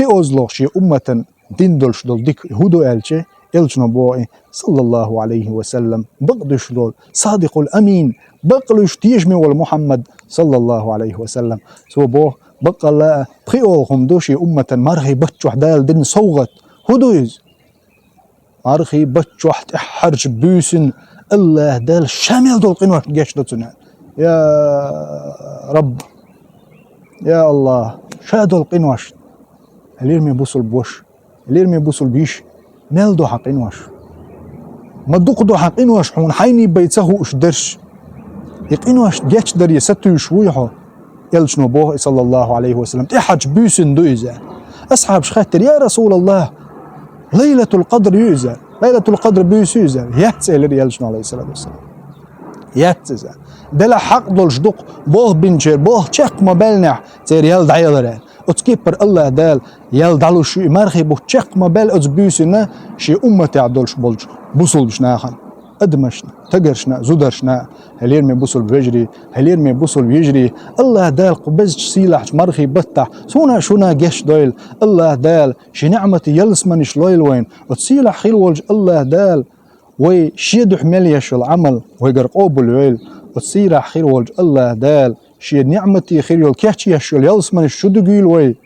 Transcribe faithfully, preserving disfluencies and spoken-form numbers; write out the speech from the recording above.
Пхи озлох шен умматан дин долуш долу дика хӀун ду аьлча, элчано боху и, саллаллаху алейхи ва саллам, бакъдуьйш волу, садикъул амин, бакълуьйш тешаме волу Мухьаммад, саллаллаху алейхи ва саллам. Цо боху, баккъалла а, пхи олу хӀума ду шен умматан мархий баттахь Дала дина совгӀат. ХӀун ду иза? Мархий баттахь тӀаьххьарчу буьйсина Аллаха Дала ша мел долу къиношна гечдо цунна. Я Рабб, я Аллах, ша долу къиношна. Лераме бусулба ваша, лераме бусулба йиша, мел ду хьан къинош? Ма дукха ду хьан къинош, хьуна хьайна бен ца хууш дерш. И къинош гечдаре сатуьйсуш вуй хьо? Элчано боху, саллаллаху алейхи ва саллам, тӀаьххьарчу буьйсина ду иза. Асхьабаш хаьттира: «Я Расулаллах, Лайлатул Къадр ю иза? Лайлатул Къадр буьйса ю иза?» «Яц», — элира элчано, алейхиссалату вассалам. «Яц иза. Делахь хьакъ долуш ду-кх, болх бинчеран болх чекх ма баьллинехь, церан ял дӀаялар». Оцу кепара Аллаха Дала ял дӀалуш ю и мархий бутт чекх ма баьлла оцу буьйсина шен умматехь долуш болчу бусулбачу нахана, адамашна, тагаршна, зударшна. Хьо лераме бусулба вежарий, хьо лераме бусулба йижарий, Аллаха Дала кху безачу сийлахьчу мархий баттахь суна а шуна а гечдойла. Аллаха Дала шен ниӀматийн ялсаманеш лойла вайна. Оцу сийлахь хир волчу Аллаха Дала вай шен дуьхьа мел еш йолу Ӏамал вайгара къобалйойла. Оцу сийлахь хир волчу Аллаха Дала шен ниӀматийн хир йолу кечъеш йолу ялсаманеш чу дуьгийла вай.